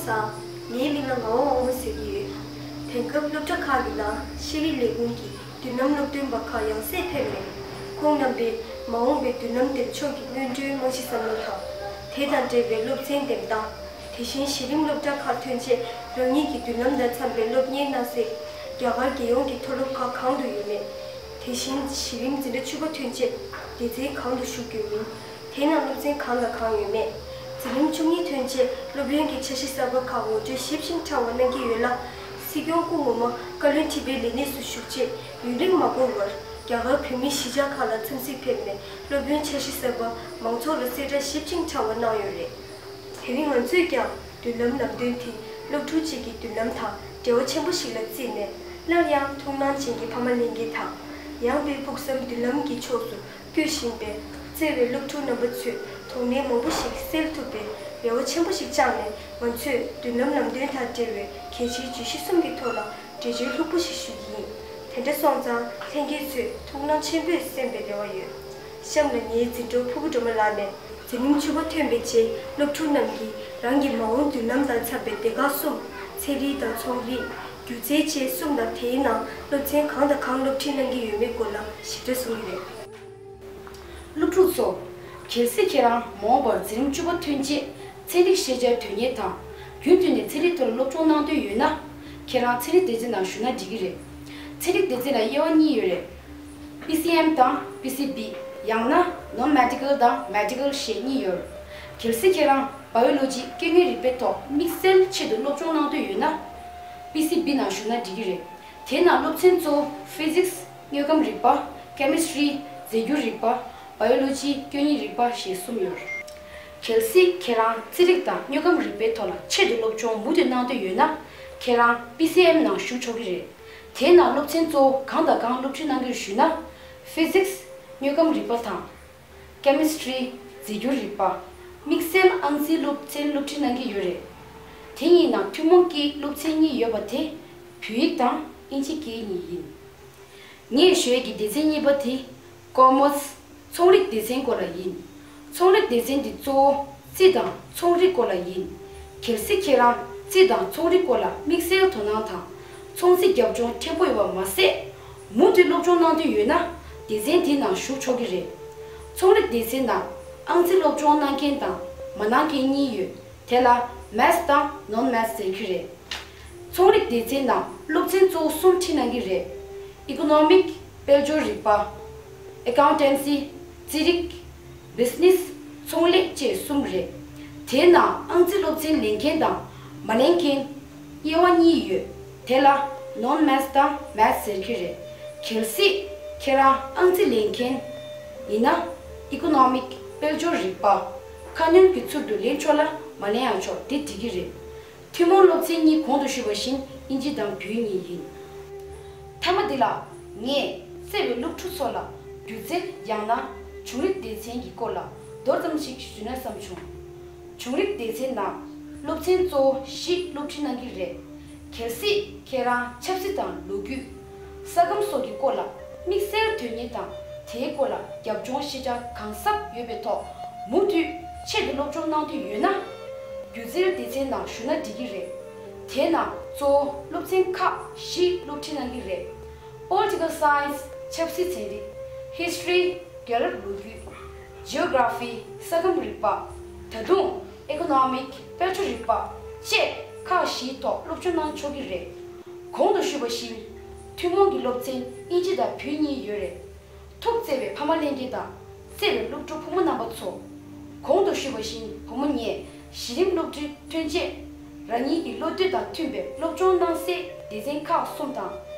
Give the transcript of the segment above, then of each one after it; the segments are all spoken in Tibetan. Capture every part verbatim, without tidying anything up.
ལགས། ངའི་མིང་ལ་ངག་དབང་དབང་མོ་ཟེར་གྱི་ཡོད། དེང་སྐབས་སློབ་གྲྭ་ཁག་གི་ནང་ཤེས་རིག་ལས་ཁུངས་ཀྱི་མདུན་ལམ་སློབ་སྟོན་པ་ཁག་ཡང་སེ་ཕེབས་ནས། ཁོང་རྣམ་པས་མ་འོངས་པའི་མདུན་ལམ་འདིར་ཕྱོགས་ཀྱི་སྔོན་འགྲོའི་རྨང་གཞི་བསམ་བློ་དང་། དེ་དང་འབྲེལ་བའི་སློབ་ཚན་འདེམས་སྟངས། དེ་བཞིན་གཞི་རིམ་སློབ་གྲྭ་ཁག་ཐོན་རྗེས་རང་ཉིད་ཀྱི་མདུན་ལམ་དང་འཚམས་པའི་སློབ་གཉེར་གནང་སའི་རྒྱ་གར་རྒྱལ་ཡོངས་ཀྱི་མཐོ་སློབ་ཁག་གང་དུ་ཡོད་མེད། དེ་བཞིན་གཞི་རིམ་འཛིན་གྲྭ་བཅུ་པ་ཐོན་རྗེས་སྡེ་ཚན་གང་དུ་ཞུགས་ཡོད་མིན། དེ་ནང་སློབ་ཚན་གང་དང་གང་ཡོད་མེད། འཛིན་རིམ་བཅུ་གཉིས་ཐོན་རྗེས་སློབ་ཡོན་གྱི་འཆར་གཞི་གསར་པ་ཁག་ངོ་སྤྲོད་ཞིབ་ཅིང་ཕྲ་བ་གནང་གི་ཡོད་ལ། སྲིད་སྐྱོང་སྐུ་ངོ་མ་བཀའ་བློན་ཁྲི་པའི་ལས་གནས་སུ་ཞུགས་རྗེས་ཡུན་རིང་མ་འགོར་བར་རྒྱ་གར་བོད་མིའི་གཞིས་ཆགས་ཁག་ལ་འཚམས་གཟིགས་ཕེབས་ནས་སློབ་ཡོན་འཆར་གཞི་གསར་པ་མང་ཚོགས་ལ་གསལ་བསྒྲགས་ཞིབ་ཅིང་ཕྲ་བ་གནང་ཡོད་རེད། དེ་རིང་ང་ཚོས་ཀྱང་མདུན་ལམ་ལམ་སྟོན་དེ་སློབ་ཕྲུག་ཅིག་གི་མདུན་ལམ་དང་འབྲེལ་བ་ཆེན་པོ་ཞིག་ལ་བརྩིས་ནས། སླར་ཡང་ཐུགས་སྣང་ཅན་གྱི་ཕ་མ་ལྷན་རྒྱས་དང་། ཡངས་པའི་ཕུགས་བསམ་མདུན་ལམ་གྱི་ཕྱོགས་སུ་བསྐྱོད་བཞིན་པའི་བརྩེ་བའི་སློབ་ཕྲུག་རྣམ་པ་ཚོས་དོགས་གནད་མང་པོ་ཞིག་སེལ་ཐུབ་པའི་རེ་བ་ཆེན་པོ་ཞིག་བཅངས་ནས། ང་ཚོས་མདུན་ལམ་ལམ་སྟོན་དང་འབྲེལ་བའི་གལ་ཆེའི་བརྗོད་གཞི་གསུམ་གྱི་ཐོག་ལ་འགྲེལ་བརྗོད་ལྷུག་པོ་ཞིག་ཞུ་གི་ཡིན། དེ་འདྲ་སོང་ཙང་ལྷན་རྒྱས་ཚོས་ཐུགས་སྣང་ཆེན་པོས་གསན་པའི་རེ་བ་ཡོད། གཤམ་ལ་ངའི་འཛིན་གྲོགས་ཕུར་བུ་སྒྲོལ་མ་ལགས་ནས་འཛིན་རིམ་བཅུ་པ་ཐོན་པའི་རྗེས་སློབ་ཕྲུག་རྣམས་ཀྱིས་རང་གི་མ་འོངས་མདུན་ལམ་དང་འཚམས་པའི་སྡེ་ཁག་གསུམ། ཚན་རིག་དང་ཚོང་རིག་སྒྱུ་རྩལ་བཅས་གསུམ་དང་། དེའི་ནང་སློབ་ཚན་གང་དང་གང་སློབ་ཁྲིད་གནང་གི་ཡོད་མེད་སྐོར་ལ་ཞིབ་ཕྲ་གསུང་གི་རེད། སློབ་ཕྲུག་ཚོ། གལ་སྲིད་ཁྱེད་རང་མ་འོངས་པར་འཛིན་རིམ་བཅུ་པ་ཐོན་རྗེས་ཚན་རིག་ཤེས་བྱར་དོན་གཉེར་དང་། རྒྱུན་མཐུད་ནས་ཚན་རིག་ཐོག་ལ་སློབ་སྦྱོང་གནང་འདོད་ཡོད་ན། ཁྱེད་རང་ཚན་རིག་སྡེ་ཚན་ནང་ཞུགས་ན་འགྲིག་གི་རེད། ཚན་རིག་སྡེ་ཚན་ལ་དབྱེ་བ་གཉིས་ཡོད་རེད། པི་སི་ཨེམ་དང་པི་སི་བི། ཡང་ན་ནོན་མེ་ཌི་ཀལ་དང་མེ་ཌི་ཀལ་ཞེས་གཉིས་ཡོད། གལ་སྲིད་ཁྱེད་རང་བ་ཡོ་ལོ་ཇི་སྐྱེ་དངོས་རིག་པའི་ཐོག་དམིགས་བསལ་ཆེད་དུ་སློབ་སྦྱོང་གནང་འདོད་ཡོད་ན། པི་སི་བི་ནང་ཞུགས་ན་འགྲིག་གི་རེད། དེའི་ནང་སློབ་ཚན་གཙོ་བོ་ཕི་ཟིག་སི་དངོས་ཁམས་རིག་པ། ཀེ་མི་སི་ཊི་རི་རྫས་འགྱུར་རིག་པ། བ་ཡོ་ལོ་ཇི་སྐྱེ་དངོས་རིག་པ་ཞེས་གསུམ་ཡོད། གལ་སྲིད་ཁྱེད་རང་རྩིས་རིག་དང་དངོས་ཁམས་རིག་པའི་ཐོག་ལ་ཆེད་དུ་སློབ་སྦྱོང་མུ་མཐུད་གནང་འདོད་ཡོད་ན། ཁྱེད་རང་པི་སི་ཨེམ་ནང་ཞུགས་ཆོག་གི་རེད། དེའི་ནང་སློབ་ཚན་གཙོ་བོ་གང་དང་གང་སློབ་ཁྲིད་གནང་གི་རེད་ཞུས་ན། ཕི་ཟིག་སི་དངོས་ཁམས་རིག་པ་དང་། ཀེ་མི་སི་ཊི་རི་རྫས་འགྱུར་རིག་པ། དམིགས་བསལ་ཨང་རྩིས་སློབ་ཚན་སློབ་ཁྲིད་གནང་གི་ཡོད་རེད། དེ་གཉིས་ནང་ཐུན་མོང་གི་སློབ་ཚན་གཉིས་ཡོད་པ་དེ། བོད་ཡིག་དང་དབྱིན་ཇི་སྐད་གཉིས་ཡིན། ངས་ཞུ་ཡས་ཀྱི་སྡེ་ཚན་གཉིས་པ་དེ་ཀོ་མར་སི་ཚོང་རིག་སྡེ་ཚན་སྐོར་ལ་ཡིན། ཚོང་རིག་སྡེ་ཚན་འདི་གཙོ་བོ་རྩིས་དང་ཚོང་རིག་སྐོར་ལ་ཡིན། གལ་སྲིད་ཁྱེད་རང་རྩིས་དང་ཚོང་རིག་སྐོར་ལ་དམིགས་བསལ་དོ་སྣང་དང་། ཚོང་རྩིས་རྒྱབ་ལྗོངས་མཁྲེགས་པོ་ཡོད་པ་མ་ཟད། མུ་མཐུད་སློབ་སྦྱོང་གནང་འདོད་ཡོད་ན། སྡེ་ཚན་འདིའི་ནང་ཞུགས་ཆོག་གི་རེད། ཚོང་རིག་སྡེ་ཚན་ནང་ཨང་རྩིས་སློབ་སྦྱོང་གནང་མཁན་དང་མ་གནང་མཁན་གཉིས་ཡོད། དེ་ལ་མེ་ཐི་དང་ནོན་མེ་ཐི་ཟེར་གྱི་རེད། ཚོང་རིག་སྡེ་ཚན་ནང་སློབ་ཚན་གཙོ་བོ་གསུམ་ཁྲིད་གནང་གི་རེད། ཨི་ཀོ་ནོ་མིག་དཔལ་འབྱོར་རིག་པ། ཨེ་ཀའུན་ཊན་སི་རྩིས་རིག་བི་ཛི་ནེ་སི་ཚོང་ལས་བཅས་གསུམ་རེད། དེའི་ནང་ཨང་རྩིས་སློབ་ཚན་ལེན་མཁན་དང་མ་ལེན་མཁན་དབྱེ་བ་གཉིས་ཡོད། དེ་ལ་ནོན་མེ་ཐི་དང་མེ་ཐི་ཟེར་གྱི་རེད། གལ་སྲིད་ཁྱེད་རང་ཨང་རྩིས་ལེན་མཁན་ཡིན་ན། ཨི་ཀོ་ནོ་མིག་དཔལ་འབྱོར་རིག་པ། ཁ་སྣོན་གྱི་ཚུལ་དུ་ལེན་ཆོག་ལ་མ་ལེན་ཡང་ཆོག་དེ་འགྲིག་གི་རེད། ཐུན་མོང་སློབ་ཚན་གཉིས་གོང་དུ་ཞུས་པ་བཞིན་དབྱིན་ཇི་དང་བོད་ཡིག་གཉིས་ཡིན། མཐའ་མ་འདི་ལ་ངས་བརྩེ་བའི་སློབ་ཕྲུག་ཚོ་ལ་སྒྱུ་རྩལ་ཡང་ན་བྱུང་རིམ་སྡེ་ཚན་གྱི་སྐོར་ལ་མདོར་ཙམ་ཞིག་ཞུས་ན་བསམ་བྱུང་། བྱུང་རིམ་སྡེ་ཚན་ནང་སློབ་ཚན་གཙོ་བོ་བཞི་སློབ་ཁྲིད་གནང་གི་རེད། གལ་སྲིད་ཁྱེད་རང་ཆབ་སྲིད་དང་ལོ་རྒྱུས། ས་ཁམས་སོགས་ཀྱི་སྐོར་ལ་དམིགས་བསལ་དོན་གཉེར་དང་། དེའི་སྐོར་ལ་རྒྱབ་ལྗོངས་ཤེས་བྱ་གང་ཟབ་ཡོད་པའི་ཐོག་མུ་མཐུད་ཆེད་དུ་སློབ་སྦྱོང་གནང་འདོད་ཡོད་ན། སྒྱུ་རྩལ་སྡེ་ཚན་ནང་ཞུགས་ན་འགྲིག་གི་རེད། དེའི་ནང་གཙོ་བོ་སློབ་ཚན་ཁག་བཞི་སློབ་ཁྲིད་གནང་གི་རེད། Political Science ཆབ་སྲིད་ཚན་རིག History རྒྱལ་རབས་ལོ་རྒྱུས། Geography ས་ཁམས་རིག་པ། ད་དུང་Economic དཔལ་འབྱོར་རིག་པ་བཅས་ཁག་བཞིའི་ཐོག་སློབ་སྦྱོང་གནང་ཆོག་གི་རེད། གོང་དུ་ཞུས་པ་བཞིན། ཐུན་མོང་གི་སློབ་ཚན་དབྱིན་ཇི་དང་བོད་གཉིས་ཡོད་རེད། ཐུགས་བརྩེ་བའི་ཕ་མ་ལྷན་རྒྱས་དང་། བརྩེ་བའི་སློབ་ཕྲུག་ཕོ་མོ་རྣམ་པ་ཚོ། གོང་དུ་ཞུས་པ་བཞིན་བུ་མོ་ངས་གཞི་རིམ་སློབ་ཁྲིད་ཐོན་རྗེས། རང་ཉིད་ཀྱི་བློ་འདོད་དང་མཐུན་པའི་སློབ་སྦྱོང་གནང་སའི་སྡེ་ཚན་ཁག་གསུམ་དང་།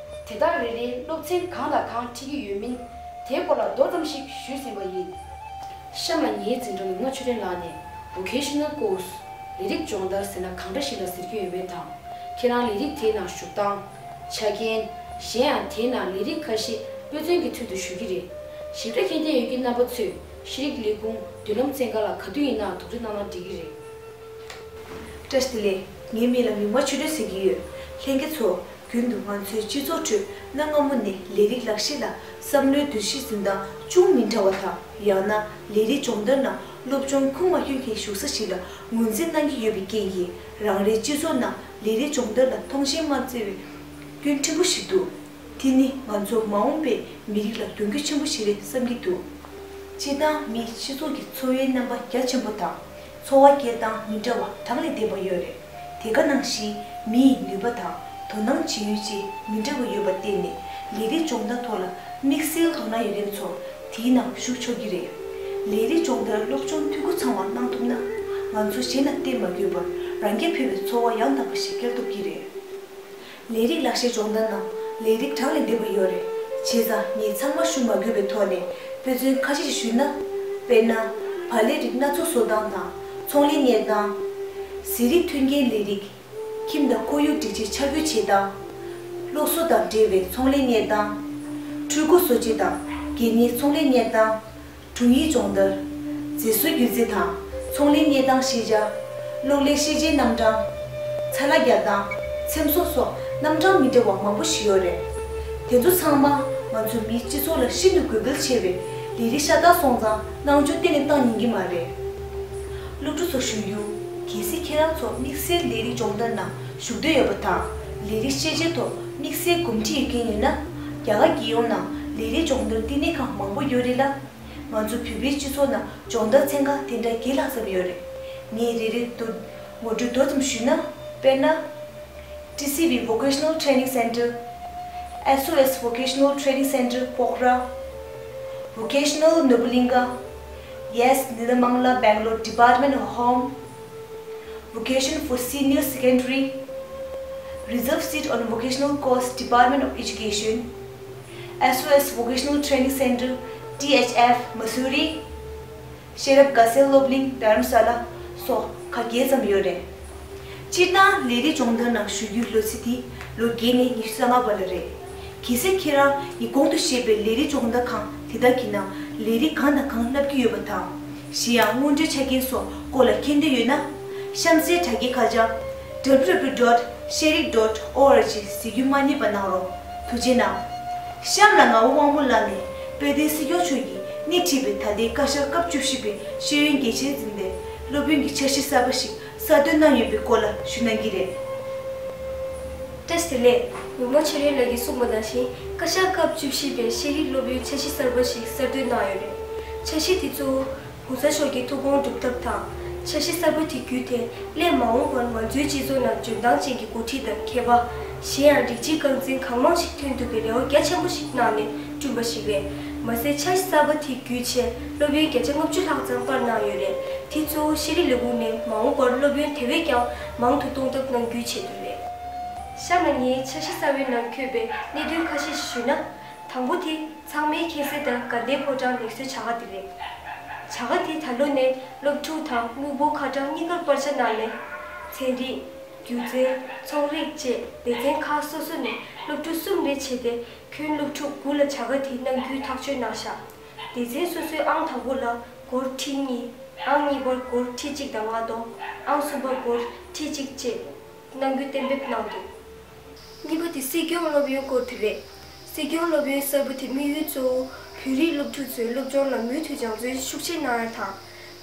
དེ་དག་རེ་རེའི་སློབ་ཚན་གང་དང་གང་ཁྲིད་ཀྱི་ཡོད་མིན། དེའི་སྐོར་ལ་མདོར་ཙམ་ཞིག་ཞུས་ཟིན་པ་ཡིན། གཤམ་ལ་ངའི་འཛིན་གྲོགས་ཉི་མ་ཆོས་སྒྲོན་ལགས་ནས་Vocational Course ལས་རིགས་སྦྱོང་བརྡར་ཟེར་ན་གང་འདྲ་ཞིག་ལ་ཟེར་གྱི་ཡོད་མེད་དང་། ཁྱེད་རང་ལས་རིགས་དེའི་ནང་ཞུགས་སྟངས། ཆ་རྐྱེན། གཞན་ཡང་དེའི་ནང་ལས་རིགས་ཁ་ཤས་དཔེ་མཚོན་གྱི་ཚུལ་དུ་ཞུ་གི་རེད། ཞིབ་ཕྲ་མཁྱེན་རྟོགས་ཡོད་མཁན་རྣམ་པ་ཚོས་ཤེས་རིག་ལས་ཁུངས་མདུན་ལམ་ཚན་ཁག་ལ་ག་དུས་ཡིན་ནའང་དོགས་འདྲི་གནང་ན་འགྲིག་གི་རེད། བཀྲ་ཤིས་བདེ་ལེགས། ངའི་མིང་ལ་ཉི་མ་ཆོས་སྒྲོན་ཟེར་གྱི་ཡོད། ལྷན་རྒྱས་ཚོ། རྒྱུན་དུ་ང་ཚོའི་སྤྱི་ཚོགས་ཁྲོད་གནའ་སྔ་མོ་ནས་ལས་རིགས་ལག་ཤེས་ལ་བསམ་བློའི་འདུ་ཤེས་འཛིན་སྟངས་ཅུང་མི་འདྲ་བ་དང་། ཡང་ན་ལས་རིགས་སྦྱོང་བརྡར་ནང་སློབ་སྦྱོང་ཁུངས་མ་འཁྱོལ་མཁན་ཞུགས་ས་ཞིག་ལ་ངོས་འཛིན་གནང་གི་ཡོད་པའི་རྐྱེན་གྱིས། རང་རེའི་སྤྱི་ཚོགས་ནང་ལས་རིགས་སྦྱོང་བརྡར་ལ་མཐོང་ཆེན་མ་བྱས་པའི་སྐྱོན་ཕྲན་བུ་ཞིག་འདུག་དེ་ནི་ང་ཚོ་མ་འོངས་པའི་མི་རིགས་ལ་གྱོང་གུད་ཆེན་པོ་ཞིག་རེད་བསམ་གྱི་འདུག་སྤྱིར་བཏང་མིའི་སྤྱི་ཚོགས་ཀྱི་འཚོ་བའི་རྣམ་པ་རྒྱ་ཆེན་པོ་དང་། འཚོ་བ་སྐྱེལ་སྟངས་མི་འདྲ་བ་གྲངས་ལས་འདས་པ་ཡོད་རེད། དེ་ག་ནང་བཞིན་མི་ཡི་ནུས་པ་དང་དོ་སྣང་བྱེད་ཡུལ་བཅས་མི་འདྲ་བ་ཡོད་པར་བརྟེན་ནས། ལས་རིགས་སྦྱོང་བརྡར་ཐོག་ལ་དམིགས་བསལ་དོ་སྣང་ཡོད་མཁན་ཚོ་དེའི་ནང་ཞུགས་ཆོག་གི་རེད། ལས་རིགས་སྦྱོང་བརྡར་སློབ་སྦྱོང་འཐུས་སྒོ་ཚང་བ་གནང་ཐུབ་ན། ང་ཚོ་གཞན་ལ་བརྟེན་མ་དགོས་པར་རང་སྐྱ་ཕོད་པའི་འཚོ་བ་ཡང་དག་པ་ཞིག་སྐྱེལ་ཐུབ་ཀྱི་རེད། ལས་རིགས་ལག་ཤེས་སྦྱོང་བརྡར་ནང་ལས་རིགས་གྲངས་ལས་འདས་པ་ཡོད་རེད། བྱས་ཙང་ངས་ཚང་མ་ཞུ་མ་དགོས་པའི་ཐོག་ནས་དཔེ་མཚོན་ཁ་ཤས་ཤིག་ཞུས་ན། དཔེར་ན། བག་ལེབ་རིགས་སྣ་ཚོགས་བཟོ་སྟངས་དང་ཚོང་ལས་གཉེར་སྟངས། ཟས་རིགས་མཐུན་རྐྱེན་ལས་རིགས། ཁྱིམ་དང་ཁོར་ཡུག་སྒྲིག་ཆས་འཆར་འགོད་བྱེད་སྟངས། སློབ་གསོ་དང་འབྲེལ་བའི་ཚོང་ལས་གཉེར་སྟངས། འཕྲུལ་འཁོར་བཟོ་བྱེད་དང་སྒེར་གཉེར་ཚོང་ལས་གཉེར་སྟངས། དྲུང་ཡིག་སྦྱོང་བརྡར། མཛེས་བཟོ་སྒྱུ་རྩལ་དང་ཚོང་ལས་གཉེར་སྟངས་ཤེས་བྱ། གློག་ཀླད་ཤེས་བྱའི་རྣམ་གྲངས། ཚ་ལ་རྒྱག་སྟངས། འཚེམ་བཟོ་སོགས་རྣམ་གྲངས་མི་འདྲ་བ་མང་པོ་ཞིག་ཡོད་རེད། དེ་ཚོ་ཚང་མ་ང་ཚོ་མིའི་སྤྱི་ཚོགས་ལ་ཤིན་ཏུ་དགོས་གལ་ཆེ་བས། ལས་རིགས་ཤ་སྟག་སོང་ཙང་སྣང་ཆུང་གཏན་ནས་བཏང་ཉན་གྱི་མ་རེད། སློབ་ཕྲུག་ཚོར་ཞུ་རྒྱུ། གལ་སྲིད་ཁྱེད་རང་ཚོ་དམིགས་བསལ་ལས་རིགས་སྦྱོང་བརྡར་ནང་ཞུགས་འདོད་ཡོད་པ་དང་། ལས་རིགས་ཤེས་བྱའི་ཐོག་དམིགས་བསལ་གོམས་འདྲིས་ཡོད་མཁན་ཡོད་ན། རྒྱ་གར་རྒྱལ་ཡོངས་ནང་ལས་རིགས་སྦྱོང་བརྡར་བསྟི་གནས་ཁང་མང་པོ་ཡོད་རེད་ལ། ང་ཚོ་བོད་པའི་སྤྱི་ཚོགས་ནང་སྦྱོང་བརྡར་ཚན་ཁག་དེ་འདྲ་བརྒྱད་ལྷག་ཙམ་ཡོད་རེད། ངས་རེ་རེ་དུ་ངོ་སྤྲོད་མདོ་ཙམ་ཞུས་ན། དཔེར་ན། ཊི་སི་ཝི་Vocational Training Center། S O S Vocational Training Center Pokhara། Vocational Nobulinga། Yes Nelamangala Bangalore Department of Home Vocation for Senior Secondary, Reserve Seat on Vocational Course Department of Education, S O S Vocational Training Center, T H F Mussoorie, Sherab Ghazal སློབ་གླིང་རྡ་རམ་ས་ལ་སོགས་ཁག་བརྒྱད་ཙམ་ཡོད་རེད། སྤྱིར་བཏང་ལས་རིགས་སྦྱོང་བརྡར་ནང་ཞུགས་རྒྱུའི་ལོ་ཚིགས་དེ་ལོ་བརྒྱད་ནས་ཉི་ཤུ་རྩ་ལྔ་བར་ལ་རེད། གལ་སྲིད་ཁྱེད་རང་ངས་གོང་དུ་བཤད་པའི་ལས་རིགས་སྦྱོང་བརྡར་ཁང་དེ་དག་གི་ནང་ལས་རིགས་གང་དང་གང་བསླབ་ཀྱི་ཡོད་པ་དང་། གཞན་ཡང་སྔོན་འགྲོའི་ཆ་རྐྱེན་སོགས་སྐོར་ལ་མཁྱེན་འདོད་ཡོད་ན། གཤམ་གསལ་དྲ་རྒྱའི་ཁ་བྱང་W W W dot sherik dot org གཟིགས་རྒྱུ་མ་བསྙེལ་བ་གནང་རོགས། ཐུགས་རྗེ་གནང་། གཤམ་ལ་ངག་དབང་དབང་མོ་ལགས་ནས་དཔལ་ལྡན་སྲིད་སྐྱོང་མཆོག་གིས་སྣེ་ཁྲིད་པའི་ད་ལྟའི་བཀའ་ཤག་སྐབས་བཅུ་བཞི་པའི་ཤེས་ཡོན་གལ་ཆེན་འཛིན་གྲྭའི་སློབ་ཡོན་གྱི་འཆར་གཞི་གསར་པ་ཞིག་གསར་གཏོད་གནང་ཡོད་པའི་སྐོར་ལ་ཞུ་གནང་གི་རེད། བཀྲ་ཤིས་བདེ་ལེགས། ཉི་མ་ཆོས་སྒྲོན་ལགས་ཀྱིས་གསུངས་པ་ནང་བཞིན། བཀའ་ཤག་སྐབས་བཅུ་བཞི་པའི་ཤེས་རིག་སློབ་ཡོན་འཆར་གཞི་གསར་པ་ཞིག་གསར་གཏོད་གནང་ཡོད་རེད། འཆར་གཞི་དེ་གཙོ་བོ་༸གོང་ས་མཆོག་གི་ཐུགས་དགོངས་སྒྲུབ་ཐབས་དང་། འཆར་གཞི་གསར་པ་དེ་བརྒྱུད་དེ་སླད་མ་འོངས་པར་ང་ཚོའི་སྤྱི་ཚོགས་ནང་འཇོན་ཐང་ཅན་གྱི་འགོ་ཁྲིད་དང་མཁས་པ། གཞན་ཡང་སྒྲིག་གཅིག་རྐང་འཛིན་གང་མང་ཞིག་ཐོན་ཐུབ་པའི་རེ་བ་རྒྱ་ཆེན་པོ་ཞིག་གནང་ནས་བསྐྲུན་པ་ཞིག་རེད། མ་ཟད་འཆར་གཞི་གསར་པ་དེ་བརྒྱུད་བྱས་སློབ་ཡོན་བརྒྱ་ཆ་ལྔ་བཅུ་ལྷག་ཙམ་སྤར་གནང་ཡོད་རེད། དེ་གཙོ་བོ་ཤེས་རིག་ལས་ཁུངས་ནས་མ་འོངས་པར་སློབ་ཡོན་དེ་བས་ཀྱང་མང་དུ་གཏོང་ཐབས་གནང་རྒྱུའི་ཆེད་དུ་རེད། གཤམ་ལ་ངས་འཆར་གཞི་གསར་པའི་ནང་འཁོད་པའི་གནད་དོན་ཁ་ཤས་ཤིག་ཞུས་ན། དང་པོ་དེ་ཚང་མས་མཁྱེན་གསལ་ལྟར་དགའ་ལྡན་ཕོ་བྲང་ལེགས་གསོའི་བྱ་དགའ་དེ་རེད། བྱ་དགའ་དེ་ད་ལོ་ནས་སློབ་ཕྲུག་དང་དངུལ་ཕོགས་ཁ་གྲངས་གཉིས་ཀར་སྤར་ཆ་གནང་ནས། ཚན་རིག་སྒྱུ་རྩལ། ཚོང་རིག་བཅས་སྡེ་ཚན་ཁག་སོ་སོ་ནས་སློབ་ཕྲུག་གསུམ་རེ་བྱས་ཏེ། ཁྱོན་སློབ་ཕྲུག་དགུ་ལ་བྱ་དགའ་དེ་གནང་རྒྱུའི་ཐག་གཅོད་གནང་ཤག་སྡེ་ཚན་སོ་སོའི་ཨང་དང་པོ་ལ་སྒོར་ཁྲི་གཉིས། ཨང་གཉིས་པར་སྒོར་ཁྲི་གཅིག་དང་ལྔ་སྟོང་། ཨང་གསུམ་པར་སྒོར་ཁྲི་གཅིག་བཅས་གནང་རྒྱུ་གཏན་འབེབས་གནང་འདུག་གཉིས་པ་དེ་སྲིད་སྐྱོང་སློབ་ཡོན་སྐོར་དེ་རེད། སྲིད་སྐྱོང་སློབ་ཡོན་གསར་པ་དེ་དམིགས་ཡུལ་གཙོ་བོ་བོད་རིགས་སློབ་ཕྲུག་ཚོའི་སློབ་སྦྱོང་ལ་མུ་མཐུད་སྦྱང་བརྩོན་ཤུགས་ཆེ་གནང་ཡ་དང་།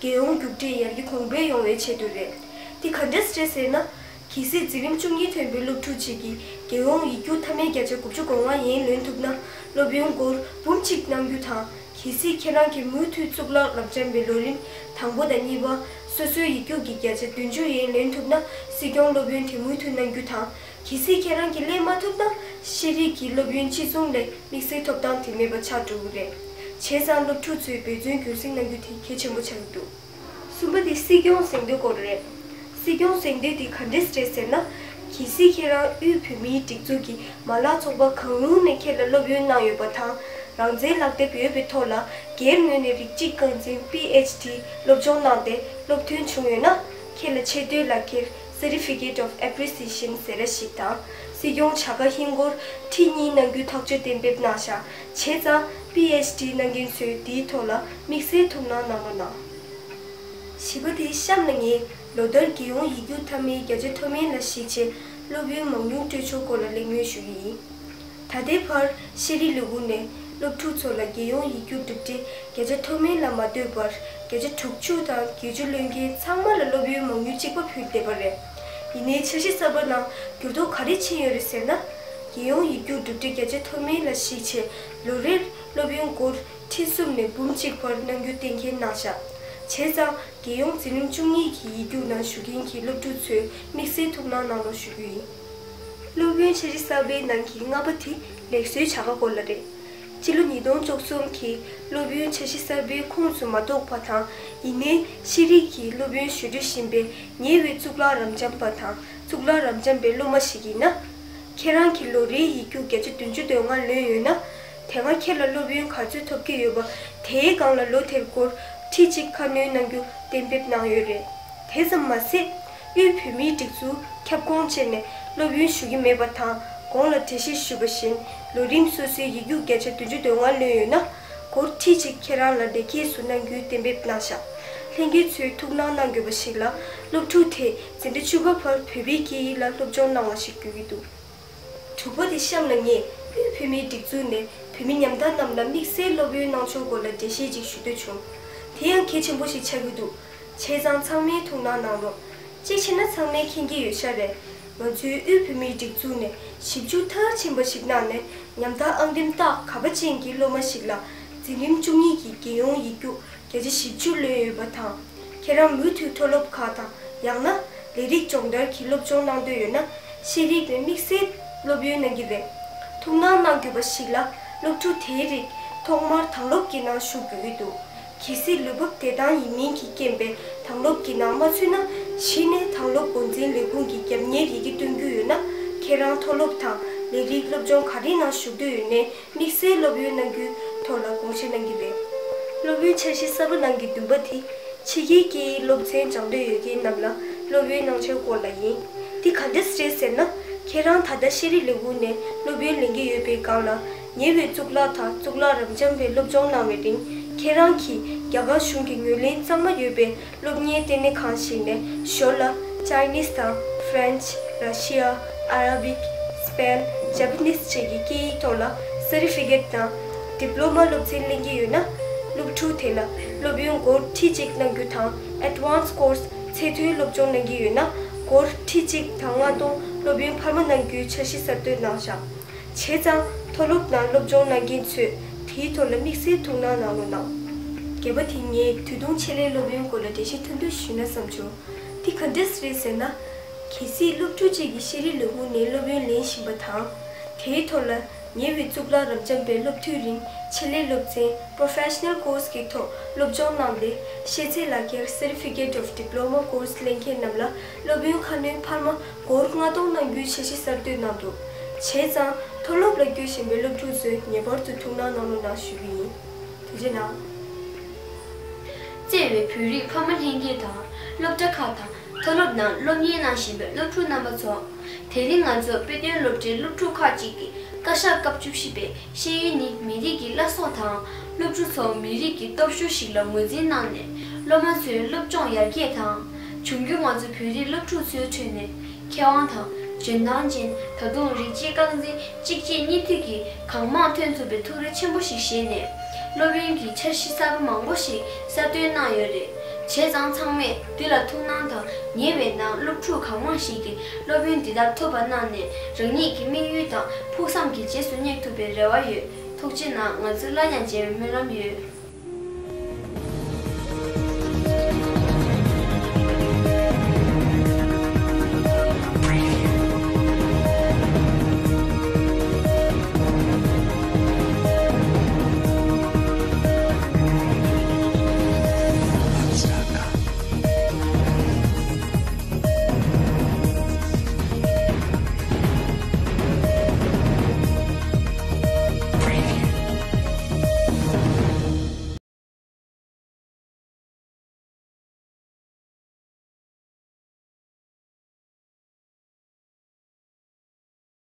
རྒྱལ་ཡོངས་རྒྱུགས་སྤྲོད་ཡར་རྒྱས་གོང་འཕེལ་ཡོང་བའི་ཆེད་དུ་རེད། དེ་ག་འདྲས་རེད་ཟེར་ན། གལ་སྲིད་འཛིན་རིམ་བཅུ་གཉིས་ཐོན་པའི་སློབ་ཕྲུག་ཅིག་གིས་རྒྱལ་ཡོངས་ཡིག་རྒྱུགས་མཐའ་མའི་བརྒྱ་ཆ་དགུ་བཅུ་གོ་ལྔ་ཡན་ལོན་ཐུབ་ན། སློབ་ཡོན་སྒོར་འབུམ་གཅིག་གནང་རྒྱུ་དང་། གལ་སྲིད་ཁྱེད་རང་གིས་མུ་མཐུད་གཙུག་ལག་རབ་འབྱམས་པའི་ལོ་རིམ་དང་པོ་དང་གཉིས་པ་སོ་སོའི་ཡིག་རྒྱུགས་ཀྱི་བརྒྱ་ཆ་བདུན་ཅུ་ཡན་ལོན་ཐུབ་ན། སྲིད་སྐྱོང་སློབ་ཡོན་དེ་མུ་མཐུད་གནང་རྒྱུ་དང་། གལ་སྲིད་ཁྱེད་རང་གིས་ལེན་མ་ཐུབ་ན། ཤེས་རིག་གི་སློབ་ཡོན་གཅིག་མཚུངས་ལས་དམིགས་བསལ་ཐོབ་ཐང་དེ་མེད་པ་ཆགས་འགྲོ་གི་རེད། བྱས་ཙང་སློབ་ཕྲུག་ཚོས་འབད་བརྩོན་རྒྱུན་སྲིང་གནང་རྒྱུ་དེ་གལ་ཆེན་པོ་ཆགས་ཀྱི་འདུག་གསུམ་པ་དེ་སྲིད་སྐྱོང་གཟེངས་བསྟོད་སྐོར་རེད། སྲིད་སྐྱོང་གཟེངས་བསྟོད་དེ་ག་འདྲས་རེད་ཟེར་ན། གལ་སྲིད་ཁྱེད་རང་དབུས་བོད་མིའི་སྒྲིག་འཛུགས་ཀྱི་མ་ལག་ཚོགས་པ་གང་རུང་ནས་ཁྱེད་ལ་སློབ་ཡོན་གནང་ཡོད་པ་དང་། རང་བཙན་ལག་དེབ་ཡོད་པའི་ཐོག་ལ་སྒེར་ངོས་ནས་རིགས་གཅིག་རྐང་འཛིན་པི་ཨེཆ་ཌི་སློབ་སྦྱོང་གནང་སྟེ་སློབ་ཐོན་བྱུང་ཡོད་ན། ཁྱེད་ལ་ཆེ་བསྟོད་ལག་འཁྱེར་Certificate of Appreciation ཟེར་ཡ་ཞིག་དང་། སྲིད་སྐྱོང་བྱ་དགའ་ཧིན་སྒོར་ཁྲི་གཉིས་གནང་རྒྱུའི་ཐག་གཅོད་གཏན་འབེབས་གནང་ཤག་བྱས་ཙང་པི་ཨེཆ་ཌི་གནང་མཁན་ཚོས་འདིའི་ཐོག་ལ་དམིགས་བསལ་ཐུགས་སྣང་གནང་རོགས་གནང་། བཞི་པ་དེ་གཤམ་ལ་ངས་ལོ་ལྟར་རྒྱལ་ཡོངས་ཡིག་རྒྱུགས་མཐའ་མའི་བརྒྱ་ཆ་མཐོ་དམན་ལ་གཞིགས་བྱས་ སློབ་ཡོན་མང་ཉུང་སྤྲོད་ཕྱོགས་སྐོར་ལ་གླེང་མོལ་ཞུ་གི་ཡིན། ད་ལྟའི་བར་ཤེས་རིག་ལས་ཁུངས་ནས་སློབ་ཕྲུག་ཚོ་ལ་རྒྱལ་ཡོངས་ཡིག་རྒྱུགས་གྲུབ་འབྲས་བརྒྱ་ཆ་མཐོ་དམན་ལ་མ་ལྟོས་པར་བརྒྱ་ཆ་དྲུག་ཅུ་དང་བརྒྱད་ཅུ་ལོན་མཁན་ཚང་མ་ལ་སློབ་ཡོན་མང་ཉུང་གཅིག་པ་ཕུལ་བསྡད་པ་རེད། ཡིན་ནའི་འཆར་གཞི་གསར་པ་ནང་འགྱུར་ལྡོག་ག་རེ་ཕྱིན་ཡོད་རེད་ཟེར་ན། རྒྱལ་ཡོངས་ཡིག་རྒྱུགས་གྲུབ་འབྲས་བརྒྱ་ཆ་མཐོ་དམན་ལ་གཞིགས་བྱས་ལོ་རེར་སློབ་ཡོན་སྒོར་ཁྲི་གསུམ་ནས་འབུམ་གཅིག་བར་གནང་རྒྱུ་གཏན་འཁེལ་གནང་བཞག་བྱས་ཙང་རྒྱལ་ཡོངས་འཛིན་རིམ་བཅུ་གཉིས་ཀྱི་ཡིག་རྒྱུགས་ནང་ཞུགས་མཁན་གྱི་སློབ་ཕྲུག་ཚོས་དམིགས་བསལ་ཐུགས་སྣང་གནང་རོགས་ཞུ་རྒྱུ་ཡིན། སློབ་ཡོན་འཆར་གཞི་གསར་པའི་ནང་གི་ལྔ་པ་དེ་ལེགས་གསོའི་བྱ་དགའ་སྐོར་ལ་རེད། སྤྱི་ལོ་ཉིས་སྟོང་བཅུ་གསུམ་གྱི་སློབ་ཡོན་འཆར་གཞི་གསར་པའི་ཁོངས་སུ་མ་གཏོགས་པ་དང་། ཡིན་ནའི་ཤེས་རིག་གི་སློབ་ཡོན་ཞུ་འདོད་བཞིན་པའི་ཉེ་བའི་གཙུག་ལག་རབ་འབྱམས་པ་དང་གཙུག་ལག་རབ་འབྱམས་པའི་སློབ་མ་ཞིག་ཡིན་ན། ཁྱེད་རང་གི་ལོ་རེའི་ཡིག་རྒྱུགས་བརྒྱ་ཆ་བདུན་ཅུ་དོན་ལྔ་ལོན་ཡོད་ན། དེ་སྔ་ཁྱེད་ལ་སློབ་ཡོན་ག་ཚོད་ཐོབ་ཀྱི་ཡོད་པ་དེའི་སྒང་ལ་ལོ་དེར་སྒོར་ཁྲི་གཅིག་ཁ་སྣོན་གནང་རྒྱུ་གཏན་འབེབས་གནང་ཡོད་རེད། དེ་ཙམ་མ་ཟད། དབུས་བོད་མིའི་སྒྲིག་འཛུགས་ཁྱབ་ཁོངས་བཅས་ནས་སློབ་ཡོན་ཞུ་གི་མེད་པ་དང་། གོང་ལ་འགྲེལ་བཤད་ཞུས་པ་བཞིན་ལོ་རིམ་སོ་སོའི་ཡིག་རྒྱུགས་བརྒྱ་ཆ་བདུན་ཅུ་དོན་ལྔ་ལོན་ཡོད་ན། སྒོར་ཁྲི་གཅིག་ཁྱེད་རང་ལ་ལེགས་སྐྱེས་སུ་གནང་རྒྱུའི་གཏན་འབེབས་གནང་བཞག་ལྷན་རྒྱས་ཚོས་ཐུགས་སྣང་གནང་དགོས་པ་ཞིག་ལ། སློབ་ཕྲུག་དེས་འཛིན་གྲྭ་བཅུ་པ་བར་བོད་པའི་སྐད་ཡིག་ལ་སློབ་སྦྱོང་གནང་བ་ཞིག་དགོས་ཀྱི་འདུག་དྲུག་པ་དེ་གཤམ་ལ་ངས་དབུས་བོད་མིའི་སྒྲིག་འཛུགས་ནས་བོད་མི་ཉམ་ཐག་རྣམས་ལ་དམིགས་བསལ་སློབ་ཡོན་གནང་ཕྱོགས་སྐོར་ལ་འགྲེལ་བཤད་ཅིག་ཞུ་འདོད་བྱུང་། དེ་ཡང་གལ་ཆེན་པོ་ཞིག་ཆགས་ཀྱི་འདུག་བྱས་ཙང་ཚང་མས་ཐུགས་སྣང་གནང་རོགས། གཅིག་བྱས་ན་ཚང་མས་མཁྱེན་གྱི་ཡོད་ཤག་རེད། ང་ཚོའི་དབུས་བོད་མིའི་སྒྲིག་འཛུགས་ནས་ཞིབ་འཇུག་མཐར་ཕྱིན་པ་ཞིག་གནང་ནས་ཉམ་ཐག་ཨང་འདེམས་རྟགས་ག་པ་ཅན་གྱི་སློབ་མ་ཞིག་ལ་འཛིན་རིམ་བཅུ་གཉིས་ཀྱི་རྒྱལ་ཡོངས་ཡིག་རྒྱུགས་བརྒྱ་ཆ་བཞི་བཅུ་ལོན་ཡོད་པ་དང་། ཁྱེད་རང་མུ་མཐུད་མཐོ་སློབ་ཁག་དང་། ཡང་ན་ལས་རིགས་སྦྱོང་བརྡར་གྱི་སློབ་སྦྱོང་གནང་འདོད་ཡོད་ན། ཤེས་རིག་ནས་དམིགས་བསལ་སློབ་ཡོན་གནང་གི་རེད། ཐུགས་སྣང་གནང་དགོས་པ་ཞིག་ལ། སློབ་ཕྲུག་དེའི་རིགས་ཐོག་མར་དྭང་སློབ་ཀྱི་ནང་ཞུགས་དགོས་ཀྱི་འདུག་གལ་སྲིད་ལུས་བབ་བདེ་ཐང་ཡིན་མིན་གྱི་རྐྱེན་པས་དྭང་སློབ་ཀྱི་ནང་མ་ཚུད་ན། གཞི་ནས་དྭང་སློབ་འགོ་འཛིན་ལས་ཁུངས་ཀྱི་རྒྱབ་གཉེར་ཡི་གེ་སྟོན་རྒྱུ་ཡོད་ན། ཁྱེད་རང་མཐོ་སློབ་དང་ལས་རིགས་སློབ་སྦྱོང་ག་རེའི་ནང་ཞུགས་འདོད་ཡོད་ནའི། དམིགས་བསལ་སློབ་ཡོན་གནང་རྒྱུའི་ཐོག་ལ་དགོངས་བཞེས་གནང་གི་རེད། སློབ་ཡོན་འཆར་གཞི་གསར་པ་ནང་གི་བདུན་པ་དེ། ཕྱི་རྒྱལ་སྐད་ཡིག་སློབ་ཚན་སྦྱང་འདོད་ཡོད་མཁན་རྣམས་ལ་སློབ་ཡོན་གནང་འཆར་སྐོར་ལ་ཡིན། འདི་ག་འདྲས་རེད་ཟེར་ན། ཁྱེད་རང་ད་ལྟ་ཤེས་རིག་ལས་ཁུངས་ནས་སློབ་ཡོན་ལེན་གྱི་ཡོད་པའི་སྒང་ལ། ཉེ་བའི་གཙུག་ལག་དང་གཙུག་ལག་རབ་འབྱམས་པའི་སློབ་སྦྱོང་གནང་བའི་རིང་། ཁྱེད་རང་གིས་རྒྱ་གར་གཞུང་གི་ངོས་ལེན་གཙང་མ་ཡོད་པའི་སློབ་གཉེར་ལྟེ་གནས་ཁང་ཞིག་ནས་ཞོར་ལ་Chinese་དང་French། Russia། Arabic། Spain། Japanese་བཅས་ཀྱི་སྐད་ཡིག་ཐོག་ལ་Certificate་དང་Diploma་སློབ་ཚན་ལེན་གྱི་ཡོད་ན། སློབ་ཕྲུག་དེ་ལ་སློབ་ཡོན་སྒོར་ཁྲི་གཅིག་གནང་རྒྱུ་དང་། Advanced Course་ཚད་མཐོའི་སློབ་སྦྱོང་གནང་གི་ཡོད་ན། སྒོར་ཁྲི་གཅིག་དང་ལྔ་སྟོང་སློབ་ཡོན་འཕར་མ་གནང་རྒྱུའི་འཆར་གཞི་གསར་གཏོད་གནང་བཞག་བྱས་ཙང་མཐོ་སློབ་ནང་སློབ་སྦྱོང་གནང་མཁན་ཚོས་དེའི་ཐོག་ལ་དམིགས་བསལ་ཐུགས་སྣང་གནང་རོགས་གནང་། བརྒྱད་པ་དེ་ངས་དུས་ཐུང་ཆེད་ལས་སློབ་ཡོན་སྐོར་ལ་འགྲེལ་བཤད་ཐུང་ཐུང་ཞུས་ན་བསམ་བྱུང་། དེ་ག་འདྲས་རེད་ཟེར་ན། གལ་སྲིད་སློབ་ཕྲུག་ཅིག་གིས་ཤེས་རིག་ལས་ཁུངས་ནས་སློབ་ཡོན་ལེན་བཞིན་པ་དང་། དེའི་ཐོག་ལ་ཉེ་བའི་གཙུག་ལག་རབ་འབྱམས་པའི་སློབ་དུས་རིང་ཆེད་ལས་སློབ་ཚན་Professional Course་གི་ཐོག་སློབ་སྦྱོང་གནང་སྟེ། ཤེས་ཚད་ལག་ཁྱེར་Certificate of Diploma Course་ལེན་མཁན་རྣམས་ལ་སློབ་ཡོན་ཁ་སྣོན་འཕར་མ་སྒོར་ལྔ་སྟོང་གནང་རྒྱུའི་འཆར་གཞི་གསར་གཏོད་གནང་འདུག་བྱས་ཙང་མཐོ་སློབ་ལ་བསྐྱོད་བཞིན་པའི་སློབ་ཕྲུག་ཚོས་ངེས་པར་དུ་ཐུགས་སྣང་གནང་རོགས་གནང་ཞུ་གི་ཡིན། ཐུགས་རྗེ་གནང་། བརྩེ་བའི་བོད་རིགས་ཕ་མ་ལྷན་རྒྱས་དང་། སློབ་གྲྭ་ཁག་དང་མཐོ་སློབ་ནང་སློབ་གཉེར་གནང་བཞིན་པའི་སློབ་ཕྲུག་རྣམ་པ་ཚོ། དེ་རིང་ང་ཚོ་དཔེ་སྟོན་སློབ་གྲྭའི་སློབ་ཕྲུག་ཁག་ཅིག་གིས་བཀའ་ཤག་སྐབས་བཅུ་བཞི་པའི་ཤེས་ཡོན་ནི་མི་རིགས་ཀྱི་བླ་སྲོག་དང་། སློབ་ཕྲུག་ཚོ་མི་རིགས་ཀྱི་སྟོབས་ཤུགས་ཤིག་ལ་ངོས་འཛིན་གནང་ནས། སློབ་མ་ཚོའི་སློབ་སྦྱོང་ཡར་རྒྱས་དང་། འབྱུང་འགྱུར་ང་ཚོ་བོད་རིགས་སློབ་ཕྲུག་ཚོའི་ཁྲོད་ནས་མཁས་དབང་དང་འཇོན་ཐང་ཅན། ད་དུང་རིགས་གཅིག་རྐང་འཛིན་གཅིག་རྗེས་གཉིས་མཐུད་ཀྱིས་གང་མང་ཐོན་ཐུབ་པའི་ཐུགས་རེ་ཆེན་པོ་ཞིག་བཞེས་ནས། སློབ་ཡོན་གྱི་འཆར་གཞི་གསར་པ་མང་པོ་ཞིག་གསར་གཏོད་གནང་ཡོད་རེད། བྱས་ཙང་ཚང་མས་འདི་ལ་ཐུགས་སྣང་དང་། ཉེ་བའི་ནང་སློབ་ཕྲུག་གང་མང་ཞིག་གིས་སློབ་ཡོན་འདི་ལྟར་ཐོབ་པ་གནང་ནས། རང་ཉིད་ཀྱི་དམིགས་ཡུལ་དང་ཕུགས་བསམ་གྱི་རྗེས་སུ་སྙེག་ཐུབ་པའི་རེ་བ་ཡོད། ཐུགས་རྗེ་གནང་། ང་ཚོས་སླར་ཡང་མཇལ་བའི་སྨོན་ལམ་ཡོད།